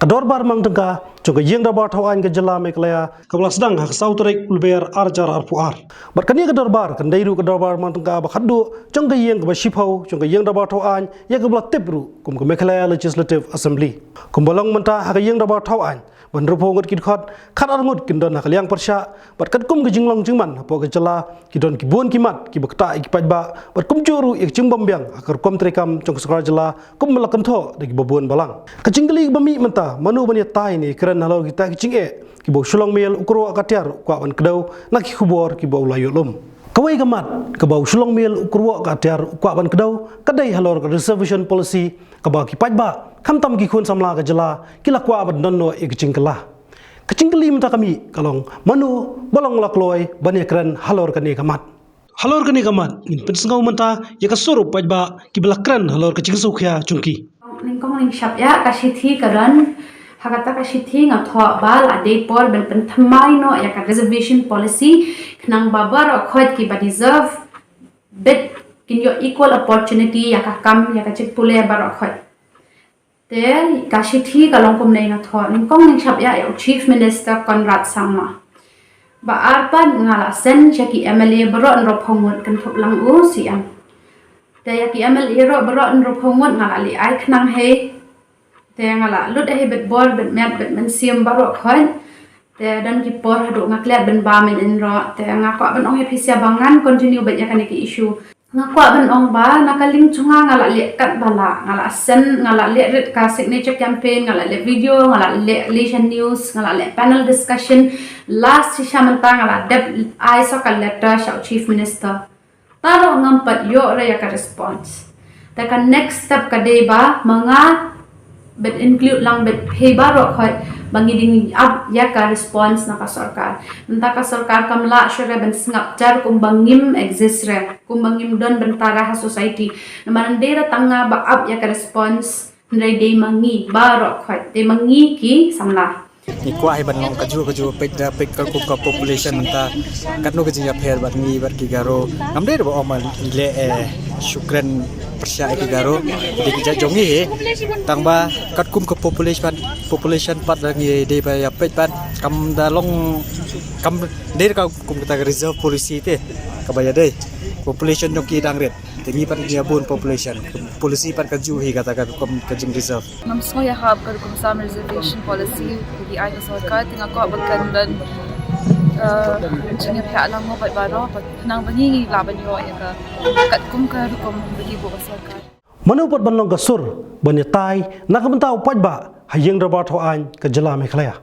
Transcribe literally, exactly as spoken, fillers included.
Ka dorbar mang tyngka jong ka ïing dorbar thaw aiñ ka jylla Meghalaya kaba la sdang ha ka saw tarik u Lber ar hajar arphew ar. Bad kane ka dorbar kan dei ruh ka dorbar mang tyngka ba khatduh jong ka ïing kaba shiphew jong ka ïing dorbar thaw aiñ ïa kaba la tip ruh kum ka Meghalaya Legislative Assembly. Kumba long mynta ha ka ïing dorbar thaw aiñ ban ruphew ngut ki dkhot, khatar ngut kin don ha ka liang pyrshah, bad katkum ka jinglong jingman hapoh ka jylla ki don ki bun ki mat kiba ktah ïa ki paidbah, bad kumjuh ruh ïa ka jingbym biang ha ka rukom treikam jong ka sorkar jylla kumba la kynthoh da kiba bun balang. Ka jingkylli kaba mih mynta, mano ban ïatai ne kren halor kita ki jingeh kiba u Shillong Mail u kyrwoh ka tiar u kwah ban kdew na ki khubor kiba u la ïoh lum. Kawei ka mat kaba u Shillong Mail u kyrwoh ka tiar u kwah ban kdew ka dei halor ka reservation policy kaba ki paidbah khamtam ki khun samla ka jylla ki la kwah ban don noh ïa ka jingkylla. Ka jingkylli mynta ka mih ka long, mano ba long la kloi ban ïakren halor kane ka mat? Halor kane ka mat ngin pynsngew mynta ïa ka sur u paidbah kiba la kren halor ka jingsngewkhia jong ki. Nyngkong ngin shaphrang, ka shithi ka don, ha kata ka shithi nga thoh ba la dei por ban pynthymmai noh ïa ka reservation policy, khnang ba baroh khoit kiba deserve bad kin ïoh equal opportunity ïa ka kam, ïa ka jingpule baroh khoit. Te ka shithi ka long kumne, nga thoh: Nyngkong ngin shaphrang ïa u Chief Minister Conrad Sangma. Ba ar pat nga la send sha ki M L A baroh hynriewphew ngut, kynthup lang u C M. Te ïa ki M L A ruh baroh hynriewphew ngut nga la leit ai khnang hi. Te nga la lut hi bad bor bad met bad mynsiem baroh khoit. Te don ki por haduh nga klet ban bam in in ruh. Te nga kwah ban ong ïa phi sha ba ngan continue bad ïa kane ka issue. Nga kwah ban ong ba na ka liang jong nga, nga la leh katba lah, nga la send, nga la leh rit ka signature campaign, nga la leh video, nga la leh, leh sha news, nga la leh panel discussion. Last shisha mynta nga la dep ai sa ka letter sha u Chief Minister. Te ruh ngam pat ïoh re ïa ka response. Te ka next step ka dei ba ma nga bad include lang bad phi baroh khoit ba ngi dei ban ap ïa ka response na ka sorkar. Mynta ka sorkar kam lah shuh re ban sngap jar kumba ngim exist re, kumba ngim don bynta re ha society. Namar ym dei re tang nga ba ap ïa ka response, hynrei dei ma ngi baroh khoit, dei ma ngi ki samla. Ngi kwah hi ban long kajuh kajuh, peit da peit ka kum ka population mynta, katno ka jingïapher bad ngi bad ki Garo. Ngam dei re ba ong ba ngi leh, eh, shu kren pyrshah ïa ki Garo, dei ki jait jong ngi hi. Tang ba katkum ka population, population pat da ngi dei ba ïa peit pat, kam da long, kam dei re ka kum kata ka reserve policy te kaba ïa dei. Population jong ki dang rit. Te ngi pat ngi ïa bun population. Policy pat kajuh hi kata ka rukom ka jing reserve. Ngam sngew ïahap ka rukom sam reservation policy kaba ai ka sorkar, te nga kwah ba kan don, eh, jingïapher lang mo bad baroh, bad khnang ba ngi ngi lah ban ïoh ïa ka katkum ka rukom ba ki buh ka sorkar. Mano pat ban long ka sur ban ïatai na ka bynta u paidbah ha ïing dorbar thaw aiñ ka jylla Meghalaya?